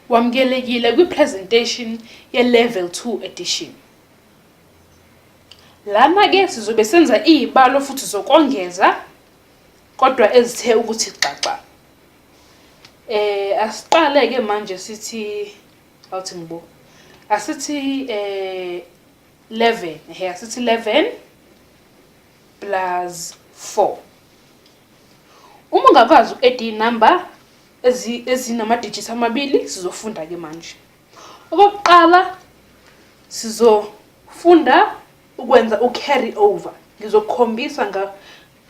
Wamukelekile kwi-presentation ye-Level 2 Edition. Lana-ke sizobe senza iy'balo futhi zokongeza kodwa ezithe ukuthi xaxa. Asiqale-ke manje sithi awuthi ngibo. Asithi 11, ehe asithi 11 plus 4. Uma ungakwazi uku-add iy'namba ezinama-digit amabili sizofunda-ke manje. Okokuqala sizofunda ukwenza u-carry over. Ngizokukhombisa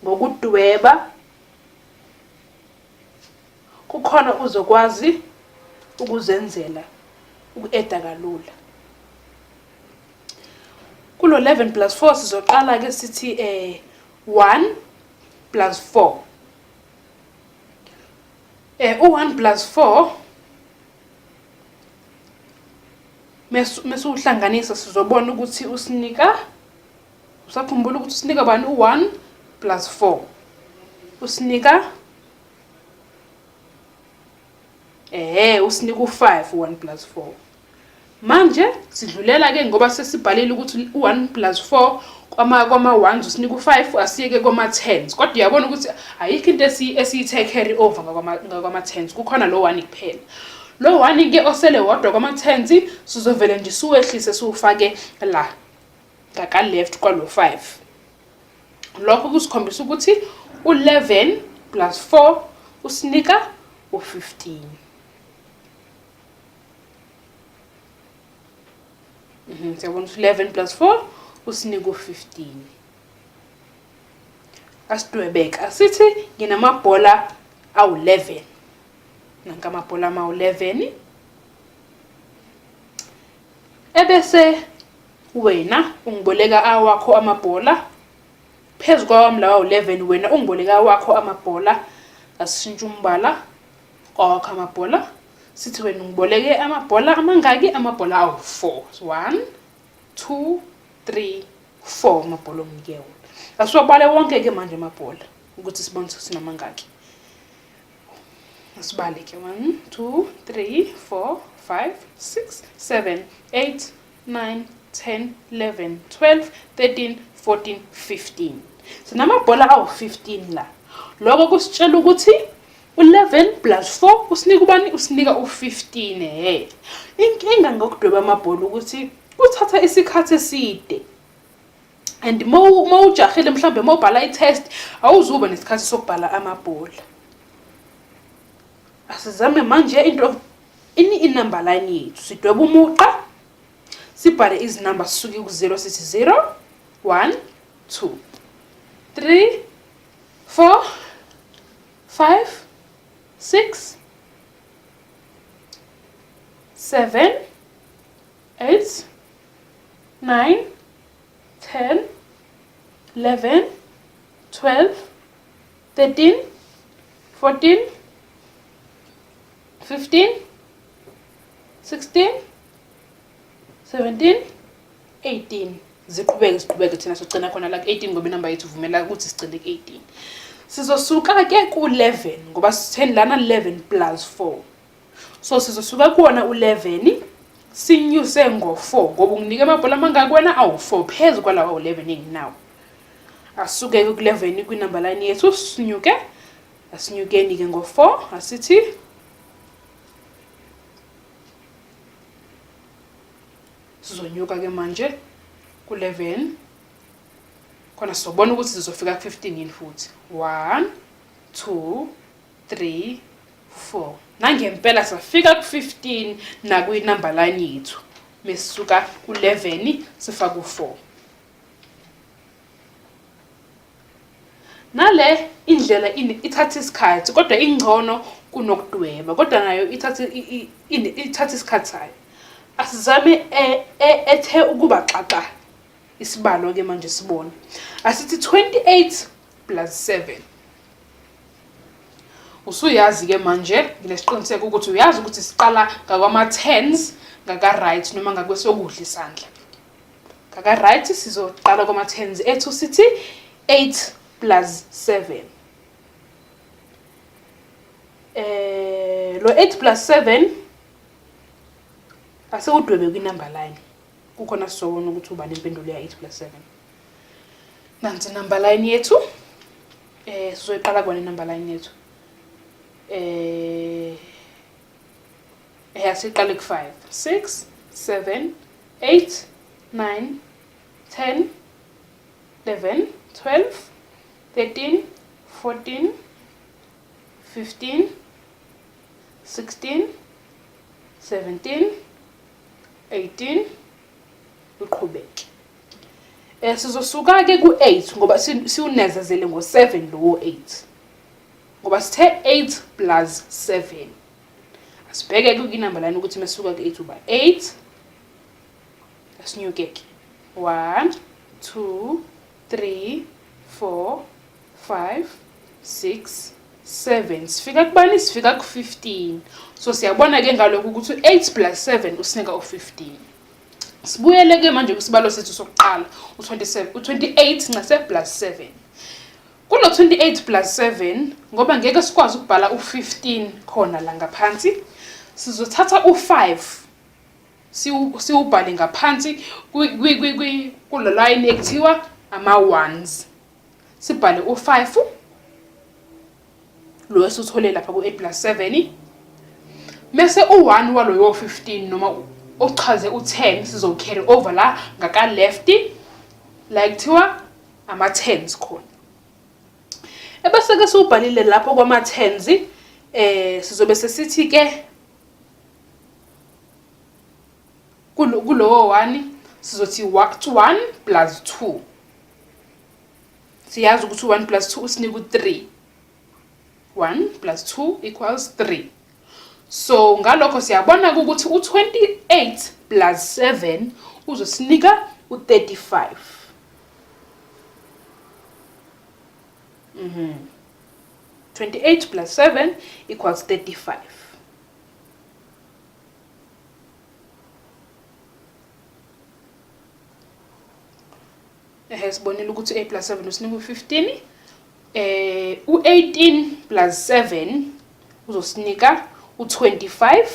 ngokudweba kukhona uzokwazi ukuzenzela uku-eda kalula. Kulo 11 plus 4 sizoqala ke sithi 1 plus 4. U-1 plus 4 mesuwuhlanganisa sizobona ukuthi usinika, usakhumbula ukuthi usinika bani u-1 plus 4? Usinika usinika u-5 u-1 plus 4. Manje sidlulela ke ngoba sesibhalile ukuthi u-1 plus 4 kwama ones usinika u-5, asiyeke kwama tens. Kodwa uyabona ukuthi ayikho into esiyithe carry over ngakwama tens, kukhona lo 1 kuphela. Lo 1 ke osele wodwa kwama tens sizovele nje siwehlise siwufake la ngaka left kwalo 5. Lokho kusikhombisa ukuthi u-11 plus 4 usinika u-15. Siyabona ukuthi 11 plus 4 usinika u-15. Asidwebeke, asithi nginamabhola awu-11. Nanka amabhola amawu-11. Ebese wena ungiboleka awakho amabhola phezu kwawami lawa awu-11, wena ungiboleka awakho amabhola. Asishintshe umbala kwawakho amabhola. Sithi wena ungiboleke amabhola amangaki? Amabhola awu-4. 1, 2, 3, 4 amabhola onginike wona. Asiwabale wonke-ke manje amabhola ukuthi sibone ukuthi sinamangaki. Asibale ke 1, 2, 3, 4, 5, 6, 7, 8, 9, 10, 11, 12, 13, 14, 15. Sinamabhola awu-15 la. Lokho kusitshela ukuthi u-11 plus 4 usinika ubani? Usinika u-15. He. Inkinga ngokudweba amabhola ukuthi kuthatha isikhathi eside. And mawujahile mhlawumbe mawubhala i-test awuzuba nesikhathi sokubhala amabhola. Asizame manje into ini inumber line yethu. Sidweba umugqa, sibhale izinamba sisuke ku-0 sithi 0, 1, 2, 3, 4, 5, 6, 7, 8, 9, 10, 11, 12, 13, 14, 15, 16, 17, 18. Ziqhubeke ziqhubeke thina sogcina khona la ku-18 ngoba inamba yethu ivumela ukuthi sigcine ku-18. Sizosuka ke ku-11 ngoba sitheni lana 11 plus 4. So sizosuka kuwona u-11 sinyuse ngo-4 ngoba unginike amabhola amangaki wena? Awu-4 phezu kwalawa awu-11 enginawo. Asuke ke ku-11 kwinumber line yethu sinyuke, asinyukeni ke ngo-4, asithi sizonyuka ke manje ku-11 khona sizobona ukuthi sizofika ku-15 yini futhi. 1, 2, 3, 4. Nangempela safika ku-15 nakwi-number line yethu. Mesisuka ku-11 sifaka u-4. Nale indlela ithatha isikhathi kodwa ingcono kunokudweba, kodwa nayo ithatha isikhathi sayo. Asizame ethe ukuba xaxa isibalo ke manje sibone. Asithi 28 plus 7. Usuyazi ke manje, nginesiqiniseko ukuthi uyazi ukuthi siqala ngakwama tens ngaka right noma ngakwesokudla isandla. Ngaka right sizoqala kwama tens ethu sithi 8 plus 7. Lo 8 plus 7 Asiwudwebe kwi-number line. Kukhona sizobona ukuthi ubani impendulo ya 8 plus 7. Nansi number line yethu. Sizoyiqala kona number line yethu. Asiqale ku 5, 6, 7, 8, 9, 10, 11, 12, 13, 14, 15, 16, 17, 18, uqhubeke. Sizosuka ke ku-8 ngoba siwunezezele ngo-7 lowo 8. Ngoba sithe 8 plus 7. Asibheke ke kwinamba line ukuthi mesuka ku-8 uba 8. Asinyuke ke. 1, 2, 3, 4, 5, 6, 7. Sifika kubani? Sifika ku-15. So siyabona ke ngalokho ukuthi u-8 plus 7 usinika u-15. Sibuyele ke manje kwisibalo sethu sokuqala u-27, u-28 ncese plus 7. Kulo 28 plus 7 ngoba ngeke sikwazi ukubhala u-15 khona la ngaphansi, sizothatha u-5 siwubhale ngaphansi kulo line ekuthiwa ama-ones. Sibhale u-5 lo esithole lapha ku-8 plus 7, mese u-1 waloyo 15 noma ochaze u-10 sizo-carry over la ngaka left la kuthiwa ama-tens khona. Ebese ke siwubhalile lapho kwama-tens, sizobe sesithi ke kulowo 1 sizothi 1 plus 2. Siyazi ukuthi 1 plus 2 usinika u-3. 1 plus 2 equals 3. So ngalokho siyabona ukuthi u-28 plus 7 uzosinika u-35. 28 plus 7 equals 35. Sibonile ukuthi 8 plus 7 usinika u-15. U-18 plus 7 uzosinika u-25.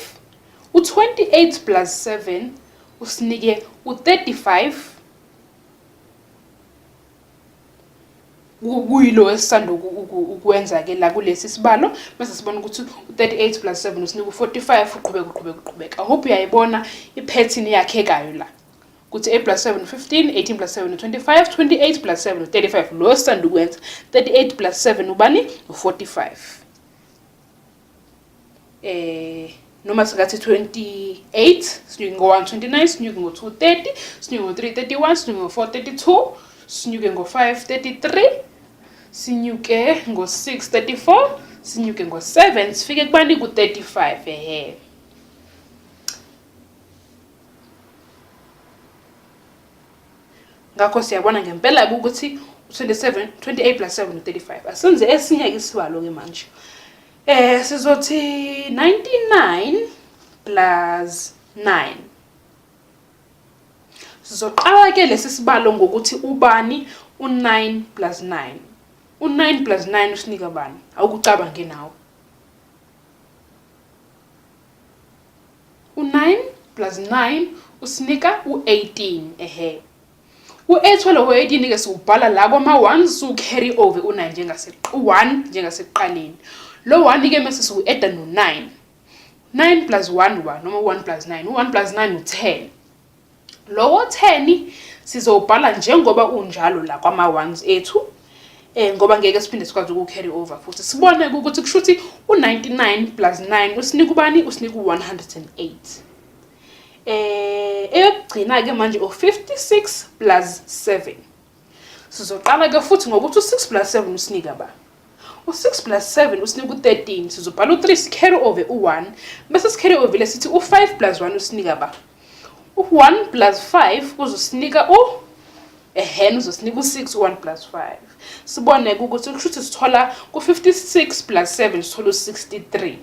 U-28 plus 7 usinike u-35. Kuyilo esisanda ukwenza ke la kulesi sibalo, bese sibona ukuthi u-38 plus 7 usinika u-45. Uqhubeka, uqhubeka, uqhubeka. I hope uyayibona i-pattern yakhekayo la. Kuthi 8 plus 7 15, 18 plus 7 25, 28 plus 7 35. Lo esisanda ukwenza 38 plus 7 ubani? U-45. Noma singathi 28 sinyuke ngo-129, sinyuke ngo-230, sinyuke ngo-331, sinyuke ngo-432, sinyuke ngo-533, sinyuke ngo-634, sinyuke ngo-7, sifike kubani? Ku-35. Ehe. Ngakho siyabona ngempela ukuthi u-27, 28 plus 7 u-35. Asenze esinye ke isibalo ke manje. Sizothi 99 plus 9. Sizoqala ke lesi sibalo ngokuthi ubani u-9 plus 9. U-9 plus 9 usinika bani? Awukucabange nawe. U-9 plus 9 usinika u-18. Ehe. U-8 walowo 18 ke siwubhala la kwama-1, siwu-carry over u-9 njengase u-1 njengasekuqaleni. Lo 1 ke mase siwu-adda no-9. 9 plus 1 1 noma 1 plus 9. U-1 plus 9 u-10. Lowo 10 sizowubhala njengoba unjalo la kwama-ones ethu. Ngoba ngeke siphinde sikwazi uku-carry over futhi. Sibone ukuthi kusho ukuthi u-99 plus 9 usinika ubani? Usinika u-108. Eyokugcina ke manje u-56 plus 7. Sizoqala ke futhi ngokuthi u-6 plus 7 usinika ba? U-6 plus 7 usinika u-13. Sizobhala u-3 si-carry over u-1. Bese si-carry over lesithi u-5 plus 1 usinika ba? U-1 plus 5 uzosinika u-ehena uzosinika u-6, u-1 plus 5. Sibone ukuthi kusho ukuthi sithola ku-56 plus 7 sithola u-63.